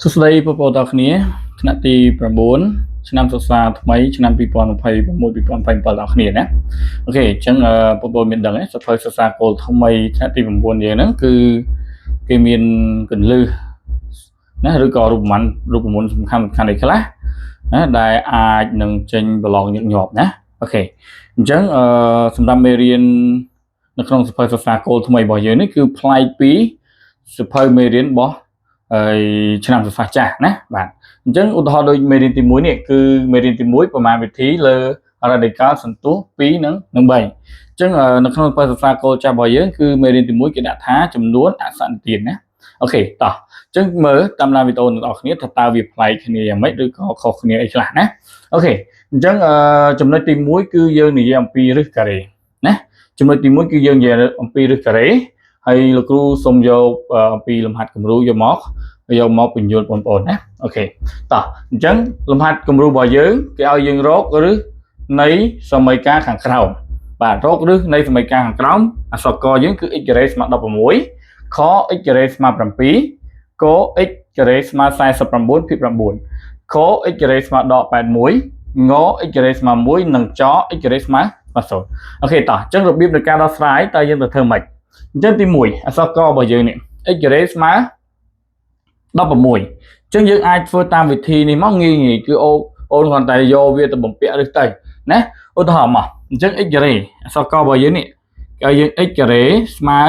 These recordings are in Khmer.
សួស្តីបងប្អូនទាំងអស់គ្នាថ្នាក់ទី9ឆ្នាំសិក្សាថ្មីឆ្នាំ2026 2027ទាំងអស់គ្នាណាOK អញ្ចឹងអឺបងប្អូនមានដឹងទេសភៅសិក្សាគោលថ្មីថ្នាក់ទី9យើងហ្នឹងគឺគេមានកន្លឹះណាឬក៏រូបមន្តរូបមន្តសំខាន់សំខាន់អីខ្លះណាដែលអាចនឹងចេញប្រឡងញឹកញាប់ណាOK អញ្ចឹងអឺសម្រាប់មេរៀននៅក្នុងសភៅសិក្សាគោលថ្មីរបស់យើងនេះគឺប្លែកពីសភៅមេរៀនរបស់ ហើយឆ្នាំសិក្សាចាស់ណាបាទអញ្ចឹងឧទាហរណ៍ដូចមេរៀនទី1នេះគឺមេរៀនទី1ប្រមាណវិធីលើ radical សន្ទស្សន៍2និងនិង3អញ្ចឹងនៅក្នុងបើសិក្សាគោលចាស់របស់យើងគឺមេរៀនទី1គេដាក់ថាចំនួនអសន្ទានណាOK តោះអញ្ចឹងមើលតាមដានវីដេអូអ្នកនរគ្នាថាតើវាប្លែកគ្នាយ៉ាងម៉េចឬក៏ខុសគ្នាអីខ្លះណាOK អញ្ចឹងចំណុចទី1គឺយើងនិយាយអំពីឫសការ៉េណាចំណុចទី1គឺយើងនិយាយអំពីឫសការ៉េហើយលោកគ្រូសូមយកអំពីលំហាត់គំរូយកមកពន្យល់បងប្អូនណាOK តោះអញ្ចឹងលំហាត់គំរូរបស់យើងគេឲ្យយើងរកឫសនៃសមីការខាងក្រោមបាទរកឫសនៃសមីការខាងក្រោមអក្សរកយើងគឺ x ការ៉េស្មើ16ខ x ការ៉េស្មើ7ក x ការ៉េស្មើ49ភាគ9ខ x ការ៉េស្មើដក81ង x ការ៉េស្មើ1និងច x ការ៉េស្មើ0OK តោះអញ្ចឹងរបៀបនៃការដោះស្រាយតើយើងត្រូវធ្វើម៉េចអញ្ចឹងទី1អក្សរករបស់យើងនេះ x ការ៉េស្មើ16អញ្ចឹងយើងអាចធ្វើតាមវិធីនេះមកងាយងាយគឺអូអូនគ្រាន់តែយកវាទៅបំពាក់ឬទៅណាឧទាហរណ៍មកអញ្ចឹង x ការ៉េអក្សរករបស់យើងនេះគេឲ្យយើង x ការ៉េស្មើ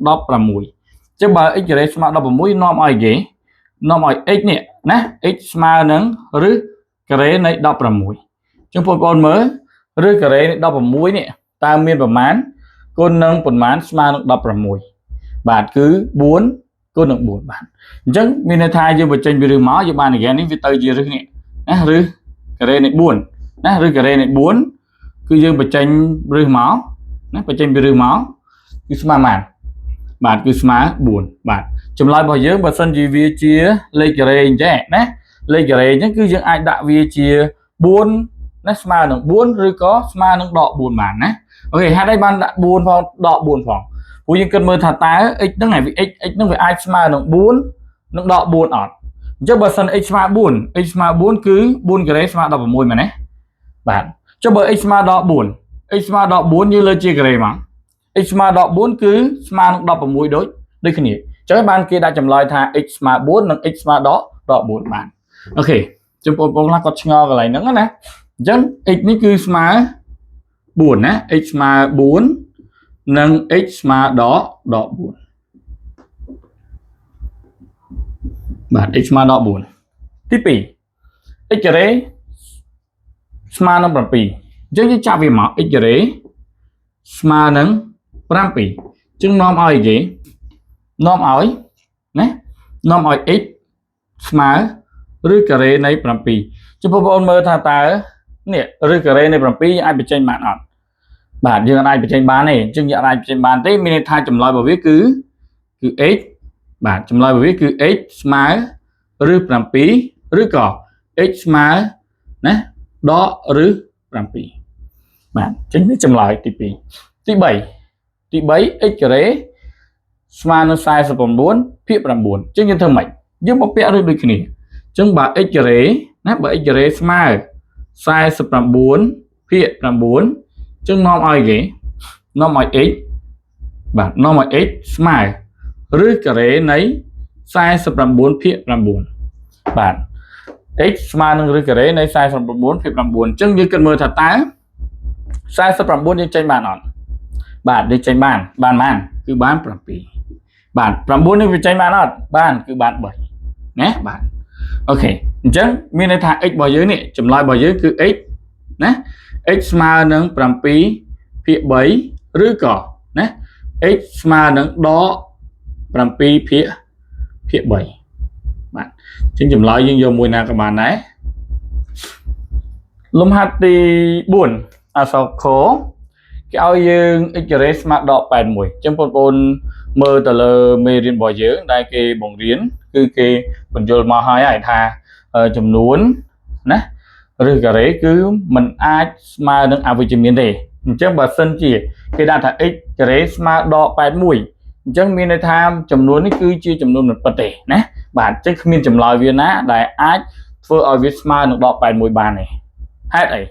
16អញ្ចឹងបើ x ការ៉េស្មើ16នាំឲ្យគេនាំឲ្យ x នេះណា x ស្មើនឹងឫសការ៉េនៃ16អញ្ចឹងបងប្អូនមើលឫសការ៉េនៃ16នេះតើមានប្រមាណគុណនឹងប៉ុន្មានស្មើនឹង16បាទគឺ4គុណនឹង4បាទអញ្ចឹងមានន័យថាយើងបញ្ចេញពីឫសមកយើងបាន again នេះវាទៅជាឫសនេះណាឫសការ៉េនៃ4ណាឫសការ៉េនៃ4គឺយើងបញ្ចេញឫសមកណាបញ្ចេញពីឫសមកគឺស្មើប៉ុន្មានបាទគឺស្មើ4បាទចម្លើយរបស់យើងបើសិនជាវាជាលេខការ៉េអញ្ចឹងណាលេខការ៉េអញ្ចឹងគឺយើងអាចដាក់វាជា4ណាស្មើនឹង4ឬក៏ស្មើនឹងដក4បានណាOK ហេតុអីបានដាក់4ផងដក4ផងព្រោះយើងគិតមើលថាតើ x ហ្នឹងឯងវា x x ហ្នឹងវាអាចស្មើនឹង4និងដក4អត់អញ្ចឹងបើសិន x ស្មើ4 x ស្មើ4គឺ4ការ៉េស្មើ16មែនទេបាទចុះបើ x ស្មើដល់4 x ស្មើដល់4យើងលើជាការ៉េមក x ស្មើដល់4គឺស្មើនឹង16ដូចដូចគ្នាអញ្ចឹងបានគេដាក់ចម្លើយថា x ស្មើ4និង x ស្មើដល់ដល់4បាន OK ចំពោះបងប្អូនខ្លះគាត់ឆ្ងល់កន្លែងហ្នឹងណាអញ្ចឹង x នេះគឺស្មើ4ណា x ស្មើ4និង x ស្មើដល់ដល់4បាទ x ស្មើដល់4ទី2 x ការ៉េស្មើនឹង7អញ្ចឹងយើងចាប់វាមក x ការ៉េស្មើនឹង7អញ្ចឹងនាំឲ្យគេនាំឲ្យណានាំឲ្យ x ស្មើឫសការ៉េនៃ7ចំពោះបងប្អូនមើលថាតើនេះឫសការ៉េនៃ7យើងអាចបញ្ចេញបានអត់បាទយើងអាចបញ្ចេញបានទេអញ្ចឹងយើងអាចបញ្ចេញបានទេមានន័យថាចម្លើយរបស់វាគឺគឺ x បាទចម្លើយរបស់វាគឺ x ស្មើឫស7ឬក៏ x ស្មើណាដកឫស7បាទអញ្ចឹងនេះចម្លើយទី2ទី3ទី3 x ការ៉េស្មើនឹង49ភាគ9អញ្ចឹងយើងធ្វើម៉េចយើងបំពាក់ឫសដូចគ្នាអញ្ចឹងបើ x ការ៉េណាបើ x ការ៉េស្មើ49ភាគ9អញ្ចឹងនាំឲ្យគេនាំឲ្យ x បាទនាំឲ្យ x ស្មើឫសការ៉េនៃ49ភាគ9បាទ x ស្មើនឹងឫសការ៉េនៃ49ភាគ9អញ្ចឹងយើងគិតមើលថាតើ49យើងចេញបានអត់បាទយើងចេញបានបានបានគឺបាន7បាទ9នេះវាចេញបានអត់បានគឺបាន3ណាបាទ OK អញ្ចឹងមានន័យថា x របស់យើងនេះចម្លើយរបស់យើងគឺ x ណា x ស្មើនឹង7ភាគ3ឬក៏ណា x ស្មើនឹងដក7ភាគភាគ3បាទអញ្ចឹងចម្លើយយើងយកមួយណាក៏បានដែរលំហាត់ទី4អក្សរខគេឲ្យយើង x ការ៉េស្មើដក81អញ្ចឹងបងប្អូនមើលទៅលើមេរៀនរបស់យើងដែលគេបង្រៀនគឺគេបញ្យល់មកហើយហើយថាចំនួនណាឫសការ៉េគឺมันអាចស្មើនឹងអវិជ្ជមានទេអញ្ចឹងបើសិនជាគេដាក់ថា x ការ៉េស្មើដក81អញ្ចឹងមានន័យថាចំនួននេះគឺជាចំនួនមិនពិតទេណា។ បាទអញ្ចឹងគ្មានចម្លើយវាណាដែលអាចធ្វើឲ្យវាស្មើនឹងដក81បានទេហេតុអី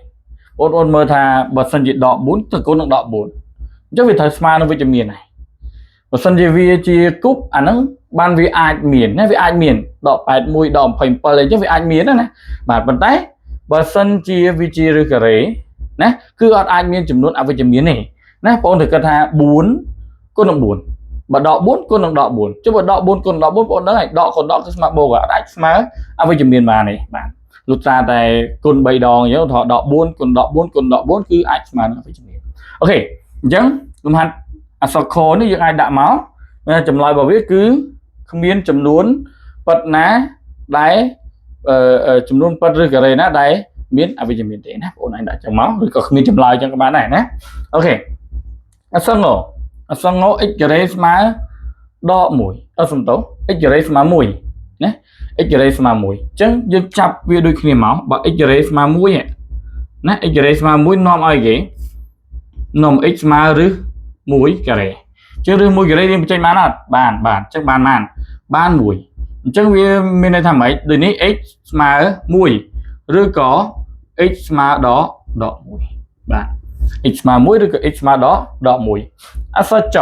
បងប្អូនមើលថាបើសិនជាដក4ទៅគុណនឹងដក4អញ្ចឹងវាត្រូវស្មើនឹងវិជ្ជមានហើយបើសិនជាវាជាគប់អាហ្នឹងបានវាអាចមានណាវាអាចមានដក81ដក27អីចឹងវាអាចមានណាណាបាទប៉ុន្តែបើសិនជាវាជាឫសការ៉េណាគឺអត់អាចមានចំនួនអវិជ្ជមានទេណាបងប្អូនត្រូវគិតថា4គុណនឹង4បើដក4គុណនឹងដក4ចុះបើដក4គុណដក4បងប្អូនដឹងហើយដកគុណដកគឺស្មើបូកអត់អាចស្មើអវិជ្ជមានបានទេបាទលុះត្រាតែគុណ3ដងអញ្ចឹងថាដក4គុណដក4គុណដក4គឺអាចស្មើនឹងអវិជ្ជមាន OK អញ្ចឹងលំហាត់អក្សរខនេះយើងអាចដាក់មកចម្លើយរបស់វាគឺគ្មានចំនួនពិតណាដែលចំនួនពិតឬការ៉េណាដែលមានអវិជ្ជមានទេណាបងប្អូនអាចដាក់ចឹងមកឬក៏គ្មានចម្លើយចឹងក៏បានដែរណា OK អក្សរងអក្សរង x ការ៉េស្មើដក1អត់សំទោស x ការ៉េស្មើ1ណា x ការ៉េស្មើ1អញ្ចឹងយើងចាប់វាដូចគ្នាមកបើ x ការ៉េស្មើ1ណា x ការ៉េស្មើ1នាំឲ្យគេនាំ x ស្មើឬ1ការ៉េអញ្ចឹងឬ1ការ៉េយើងបញ្ចេញបានអត់បានបាទអញ្ចឹងបានបានបាន1អញ្ចឹងវាមានន័យថាម៉េចដូចនេះ x ស្មើ1ឬក៏ x ស្មើដកដក1បាទ x ស្មើ1ឬក៏ x ស្មើដកដក1អក្សរច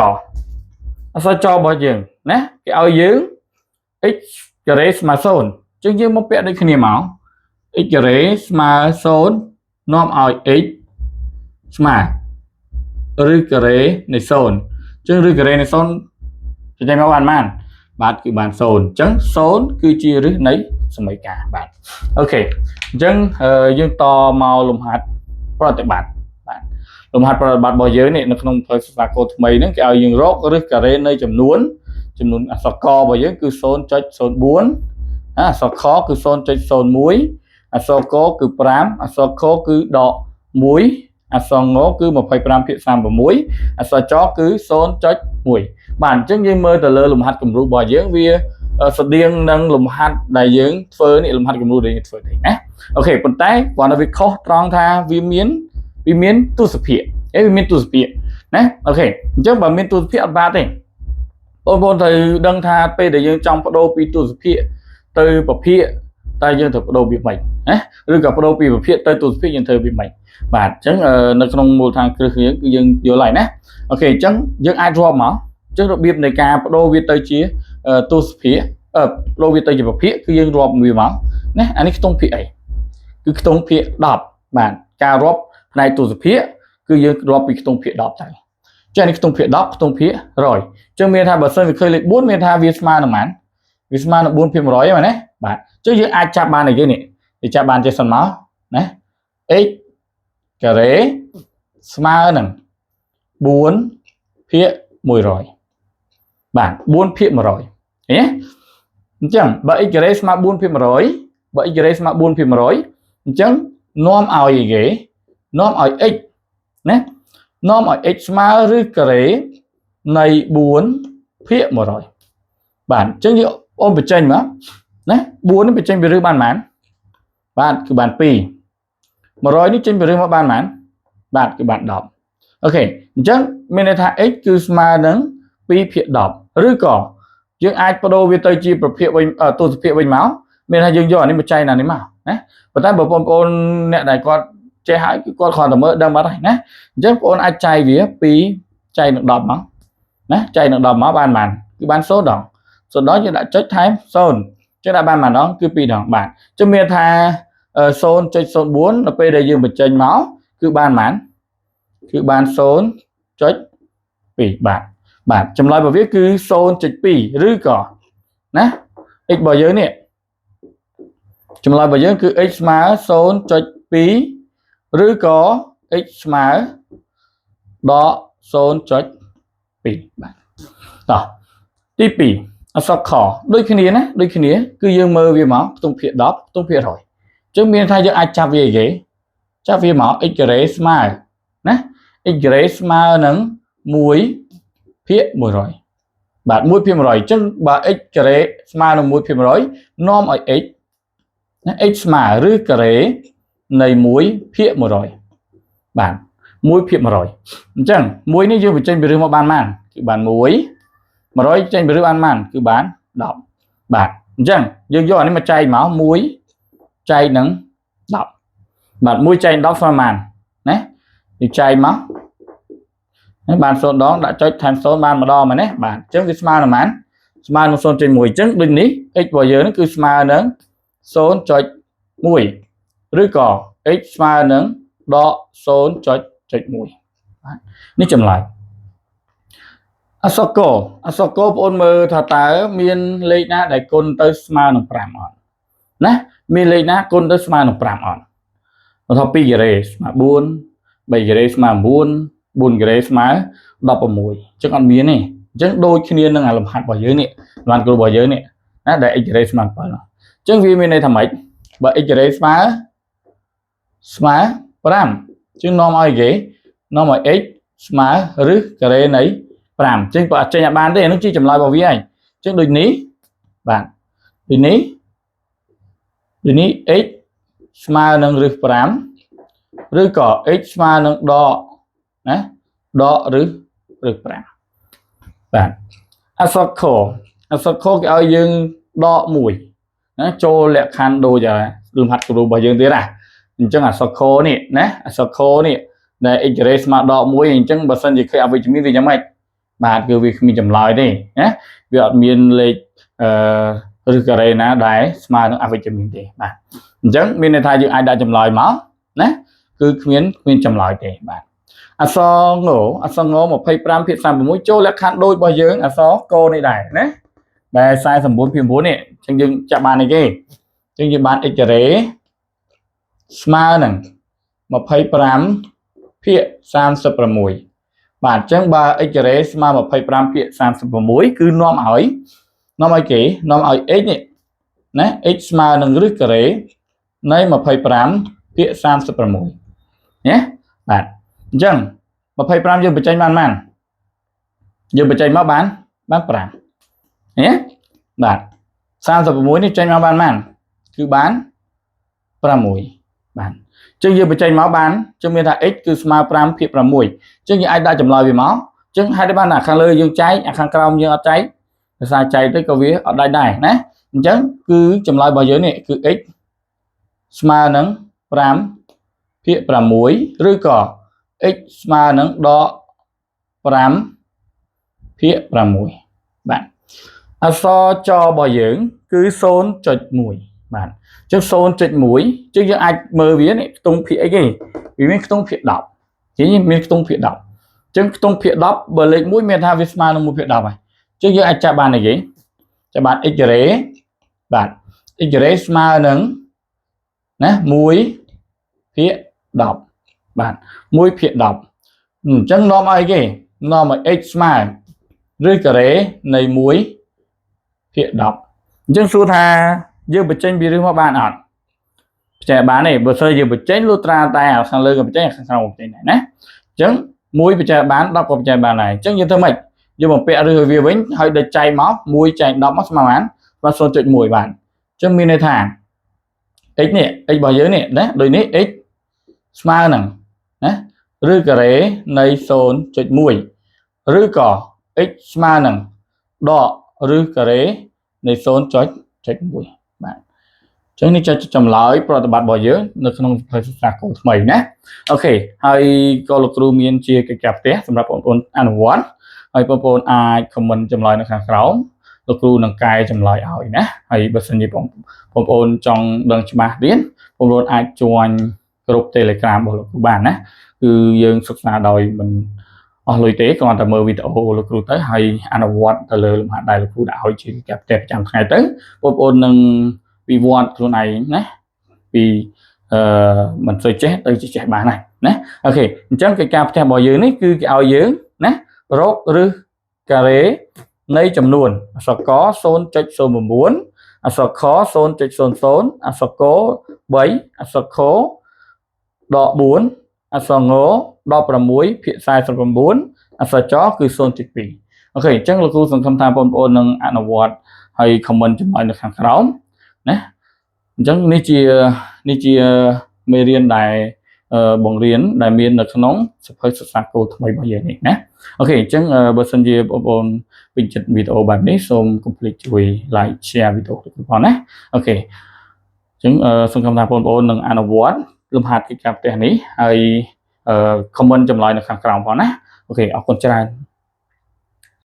អក្សរចរបស់យើងណាគេឲ្យយើង x ការ៉េស្មើ0អញ្ចឹងយើងមកពាក់ដូចគ្នាមក x ការ៉េស្មើ0នាំឲ្យ x ស្មើឬការ៉េនៃ0អញ្ចឹងឬការ៉េនៃ0ចេញមកបានបានបាទគឺបាន0អញ្ចឹង0គឺជាឫសនៃសមីការបាទ OK អញ្ចឹងយើងតមកលំហាត់ប្រតិបត្តិបាទលំហាត់ប្រតិបត្តិរបស់យើងនេះនៅក្នុងផ្លូវសិក្សាកូដថ្មីហ្នឹងគេឲ្យយើងរកឫសការ៉េនៃចំនួនចំនួនអក្សរករបស់យើងគឺ0.04អក្សរខគឺ0.01អក្សរកគឺ5អក្សរខគឺដក1អក្សរងគឺ25ភាគ36អក្សរចគឺ0.1បាទអញ្ចឹងយើងមើលទៅលើលំហាត់គំរូរបស់យើងវាស្តៀងនឹងលំហាត់ដែលយើងធ្វើនេះលំហាត់គំរូដែលយើងធ្វើនេះណា OK ប៉ុន្តែគ្រាន់តែវាខុសត្រង់ថាវាមានទសភាគអេវាមានទសភាគណា OK អញ្ចឹងបើមានទសភាគអត់បាត់ទេបងប្អូនត្រូវដឹងថាពេលដែលយើងចង់បដូរពីទសភាគទៅប្រភាគតើយើងត្រូវបដូរវាម៉េចណាឬក៏បដូរពីប្រភាគទៅទសភាគយើងធ្វើវាម៉េចបាទអញ្ចឹងនៅក្នុងមូលដ្ឋានគ្រឹះយើងគឺយើងយល់ហើយណា OK អញ្ចឹងយើងអាចរាប់មកអញ្ចឹងរបៀបនៃការបដូរវាទៅជាទសភាគបដូរវាទៅជាប្រភាគគឺយើងរាប់វាមកណាអានេះខ្ទង់ភាគអីគឺខ្ទង់ភាគ10បាទការរាប់ផ្នែកទសភាគគឺយើងរាប់ពីខ្ទង់ភាគ10ទៅចឹងនេះខ្ទង់ភាគ10ខ្ទង់ភាគ100អញ្ចឹងមានថាបើសិនវាឃើញលេខ4មានថាវាស្មើនឹងប៉ុន្មានវាស្មើនឹង4ភាគ100ហ្នឹងណាបាទអញ្ចឹងយើងអាចចាប់បានអីគេនេះយើងចាប់បានចេះសិនមកណា x ការ៉េស្មើនឹង4ភាគ100បាទ4ភាគ100ឃើញទេអញ្ចឹងបើ x ការ៉េស្មើ4ភាគ100បើ x ការ៉េស្មើ4ភាគ100អញ្ចឹងនាំឲ្យអីគេនាំឲ្យ x ណានាំឲ្យ x ស្មើឬការ៉េនៃ4ភាគ100បាទអញ្ចឹងយើងអូនបញ្ចេញមកណា4នេះបញ្ចេញពីឫសបានប៉ុន្មានបាទគឺបាន2 100នេះចេញពីឫសមកបានប៉ុន្មានបាទគឺបាន10 OK អញ្ចឹងមានន័យថា x គឺស្មើនឹង2ភាគ10ឬក៏យើងអាចបដូរវាទៅជាប្រភាគវិញទសភាគវិញមកមានថាយើងយកអានេះមកចែកណានេះមកណាប៉ុន្តែបើបងប្អូនអ្នកដែលគាត់ចេះហើយគឺគាត់គ្រាន់តែមើលដឹងបាត់ហើយណាអញ្ចឹងបងប្អូនអាចចែកវា2ចែកនឹង10មកណាចែកនឹង10មកបានបានគឺបាន0ដង0ដងយើងដាក់ចុចថែម0ចឹងដាក់បានប៉ុន្មានដងគឺ2ដងបាទចឹងមានថា0.04ដល់ពេលដែលយើងបញ្ចេញមកគឺបានប៉ុន្មានគឺបាន0.2បាទបាទចម្លើយរបស់វាគឺ0.2ឬក៏ណា x របស់យើងនេះចម្លើយរបស់យើងគឺ x ស្មើ0.2ឬក៏ x ស្មើដក0.2បាទតោះទី2អក្សរខដូចគ្នាណាដូចគ្នាគឺយើងមើលវាមកខ្ទង់ភាគ10ខ្ទង់ភាគ100អញ្ចឹងមានថាយើងអាចចាប់វាអីគេចាប់វាមក x ការ៉េស្មើណា x ការ៉េស្មើនឹង1ភាគ100បាទ1ភាគ100អញ្ចឹងបើ x ការ៉េស្មើនឹង1ភាគ100នាំឲ្យ x ណា x ស្មើឬការ៉េនៃ1ភាគ100បាទ1ភាគ100អញ្ចឹងមួយនេះយើងបញ្ចេញពីឫសមកបានប៉ុន្មានគឺបាន1 100ចេញពីឫសបានប៉ុន្មានគឺបាន10បាទ អញ្ចឹងយើងយកអានេះមកចែកមក1ចែកនឹង10បាទ1ចែក10ស្មើប៉ុន្មានណាយើងចែកមកនេះបាន0ដងដាក់ចុចថែម0បានម្ដងមែនទេបាទអញ្ចឹងវាស្មើនឹងប៉ុន្មានស្មើនឹង0.1អញ្ចឹងដូចនេះ x របស់យើងគឺស្មើនឹង0.1ឬក៏ x ស្មើនឹងដក0.1បាទនេះចម្លើយអក្សរកអក្សរកបងប្អូនមើលថាតើមានលេខណាដែលគុណទៅស្មើនឹង5អត់ណាមានលេខណាគុណទៅស្មើនឹង5អត់ឧទាហរណ៍2ការ៉េស្មើ4 3ការ៉េស្មើ9 4ការ៉េស្មើ16អញ្ចឹងអត់មានទេអញ្ចឹងដូចគ្នានឹងអាលំហាត់របស់យើងនេះលំហាត់គ្រូរបស់យើងនេះណាដែល x ការ៉េស្មើ7អញ្ចឹងវាមានន័យថាម៉េចបើ x ការ៉េស្មើស្មើ5អញ្ចឹងនាំឲ្យគេនាំឲ្យ x ស្មើឬការ៉េនៃ5អញ្ចឹងបើអត់ចេញឲ្យបានទេអានោះជាចម្លើយរបស់វាហើយអញ្ចឹងដូចនេះបាទដូចនេះដូចនេះ x ស្មើនឹងឫស5ឬក៏ x ស្មើនឹងដកណាដកឬឫស5បាទអក្សរខអក្សរខគេឲ្យយើងដក1ណាចូលលក្ខខណ្ឌដូចលំហាត់គ្រូរបស់យើងទៀតណាអញ្ចឹងអក្សរខនេះណាអក្សរខនេះដែល x ការ៉េស្មើដក1អញ្ចឹងបើសិនជាឃើញអវិជ្ជមានវាយ៉ាងម៉េចបាទគឺវាគ្មានចម្លើយទេណាវាអត់មានលេខអឺឬការ៉េណាដែលស្មើនឹងអវិជ្ជមានទេបាទអញ្ចឹងមានន័យថាយើងអាចដាក់ចម្លើយមកណាគឺគ្មានគ្មានចម្លើយទេបាទអក្សរងអក្សរង25ភាគ36ចូលលក្ខខណ្ឌដូចរបស់យើងអក្សរកនេះដែរណាដែល49ភាគ9នេះអញ្ចឹងយើងចាប់បានអីគេអញ្ចឹងយើងបាន x ការ៉េស្មើនឹង25ភាគ36បាទអញ្ចឹងបើ x ការ៉េស្មើ25ភាគ36គឺនាំឲ្យនាំឲ្យគេនាំឲ្យ x នេះណា x ស្មើនឹងឫសការ៉េនៃ25ភាគ36ណាបាទអញ្ចឹង25យើងបញ្ចេញបានប៉ុន្មានយើងបញ្ចេញមកបានបាន5ណាបាទ36នេះចេញមកបានប៉ុន្មានគឺបាន6បាទអញ្ចឹងយើងបញ្ចេញមកបានអញ្ចឹងមានថា x គឺស្មើ5ភាគ6អញ្ចឹងយើងអាចដាក់ចម្លើយវាមកអញ្ចឹងហេតុបានអាខាងលើយើងចែកអាខាងក្រោមយើងអត់ចែកដោយសារចែកទៅក៏វាអត់ដាច់ដែរណាអញ្ចឹងគឺចម្លើយរបស់យើងនេះគឺ x ស្មើនឹង5ភាគ6ឬក៏ x ស្មើនឹងដក5ភាគ6បាទអក្សរចរបស់យើងគឺ0.1បាទអញ្ចឹង0.1អញ្ចឹងយើងអាចមើលវានេះខ្ទង់ភាគអីគេវាមានខ្ទង់ភាគ10ជាងមានខ្ទង់ភាគ10អញ្ចឹងខ្ទង់ភាគ10បើលេខ1មានថាវាស្មើនឹង1ភាគ10ហើយអញ្ចឹងយើងអាចចាប់បានអីគេចាប់បាន x ការ៉េបាទ x ការ៉េស្មើនឹងណា1ភាគ10បាទ1ភាគ10អញ្ចឹងនាំឲ្យគេនាំឲ្យ x ស្មើឬការ៉េនៃ1ភាគ10អញ្ចឹងសួរថាយើងបញ្ចេញពីឫសមកបានអត់បញ្ចេញបានទេបើសិនយើងបញ្ចេញលុះត្រាតែខាងលើក៏បញ្ចេញខាងក្រោមក៏បញ្ចេញដែរណាអញ្ចឹង1បញ្ចេញបាន10ក៏បញ្ចេញបានដែរអញ្ចឹងយើងធ្វើម៉េចយើងបំពាក់ឫសឲ្យវាវិញហើយដល់ចែកមក1ចែក10មកស្មើប៉ុន្មានបាទ0.1បាទអញ្ចឹងមានន័យថា x នេះ x របស់យើងនេះណាដូចនេះ x ស្មើនឹងណាឬការ៉េនៃ0.1ឬក៏ x ស្មើនឹងដកឬការ៉េនៃ0.1បាទអញ្ចឹងនេះចុចចម្លើយប្រតិបត្តិរបស់យើងនៅក្នុងសៀវភៅសិក្សាគោលថ្មីណាOK ហើយក៏លោកគ្រូមានជាកិច្ចការផ្ទះសម្រាប់បងប្អូនអនុវត្តហើយបងប្អូនអាច comment ចម្លើយនៅខាងក្រោមលោកគ្រូនឹងកែចម្លើយឲ្យណាហើយបើសិនជាបងបងប្អូនចង់ដឹងច្បាស់ទៀតបងប្អូនអាច join ក្រុម Telegram របស់លោកគ្រូបានណាគឺយើងសិក្សាដោយមិនអស់លុយទេគ្រាន់តែមើលវីដេអូលោកគ្រូទៅហើយអនុវត្តទៅលើលំហាត់ដែលលោកគ្រូដាក់ឲ្យជាកិច្ចការផ្ទះប្រចាំថ្ងៃទៅបងប្អូននឹងវិវត្តខ្លួនឯងណាពីអឺមិនសូវចេះទៅជាចេះបានហើយណាOK អញ្ចឹងកិច្ចការផ្ទះរបស់យើងនេះគឺគេឲ្យយើងណារកឫសការ៉េនៃចំនួនអក្សរក0.09អក្សរខ0.00អក្សរក3អក្សរខដក4អក្សរង16ភាគ49អក្សរចគឺ0.2OK អញ្ចឹងលោកគ្រូសង្ឃឹមថាបងប្អូននឹងអនុវត្តហើយ comment ចម្លើយនៅខាងក្រោមណាអញ្ចឹងនេះជានេះជាមេរៀនដែល បង្រៀនដែលមាននៅក្នុងសៀវភៅសិក្សាគោលថ្មីរបស់យើងនេះណាOK អញ្ចឹងបើសិនជាបងប្អូនពេញចិត្តវីដេអូបែបនេះសូមកុំភ្លេចជួយ like share វីដេអូនេះផងណាOK អញ្ចឹងសង្ឃឹមថាបងប្អូននឹងអនុវត្តលំហាត់កិច្ចការផ្ទះនេះហើយ comment ចម្លើយនៅខាងក្រោមផងណាOK អរគុណច្រើន។